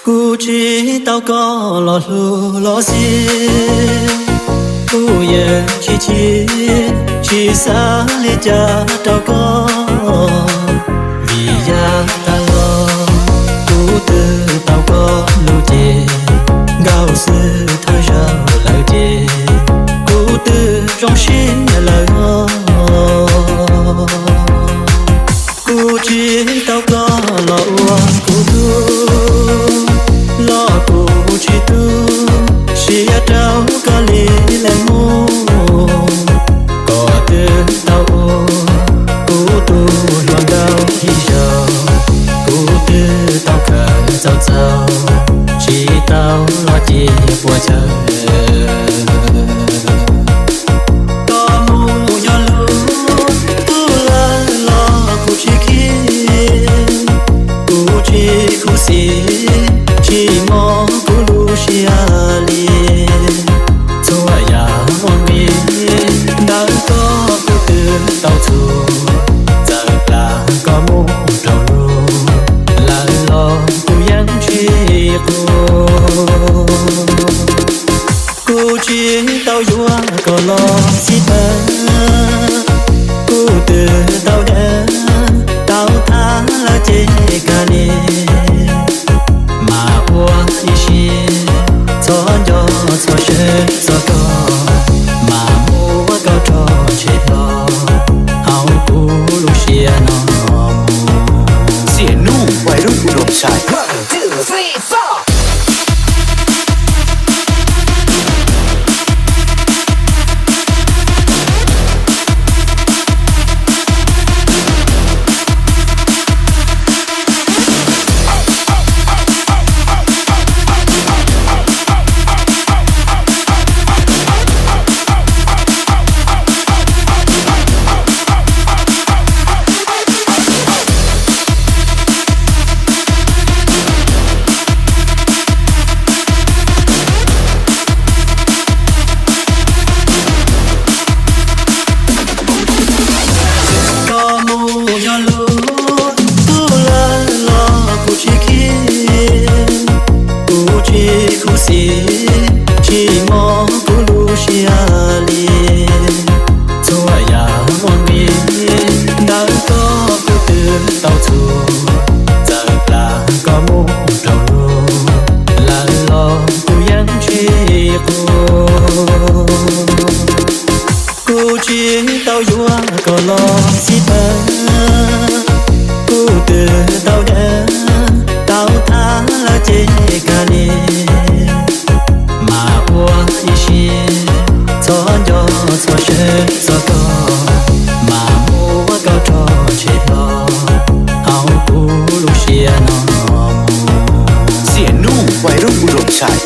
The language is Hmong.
Kuv tsis tau koj los hlub los xij, kuv yeej tsis chim, tsis xav li cas rau koj. Vim yav tas los kuv twb tau koj lus ces, nkauj xwb thawj zaug lawm ces, kuv twb zoo siab lawm os. Kuv tsis tau koj los ua kuv tug, los kuv tsis tu siab rau koj li lawm mus. Koj twb tau ua kuv tus hluas nkauj ib zaug, kuv twb tau khaws txaus txaus, tsis tau los ces puas chaw. Koj mus nyob lub tug lawm los kuv tsis khib, kuv tsis khuv xim, tsis mob kuv lub siab li. Txhua yam muaj nqis, ntawm koj kuv twb tau txhua, txawm plam koj mus rau lug lawm los kuv yeej tsis quaj. Kuv tsis tau yuav koj los xij tawm, kuv twb tau dawb tau thab lawm ces kag li, mas ua ib siab txhob nco txhob sawv txog koj, mas muab koj rho tshem hlo hauv kuv lub siab no. Xiam Nuj Vais Rub Pu Doo Sai. Koj mus yog lub tub lawm los kuv tsis khib, kuv tsis khuv xim, tsis mob kuv lub siab li. Txhua yam muaj nqis, ntawm koj kuv twb tau txhua, txawm plam koj mus rau lug lawm los kuv yeej tsis quaj. Kuv tsis tau yuav koj los xij tawm, kuv twb tau dawb tau thab lawm ces kag li, mas ua ib siab txhob nco txhob sawv txog koj, mas muab koj rho tshem hlo hauv kuv lub siab no. Xiam Nuj Vais Rub Pu Doo Sai.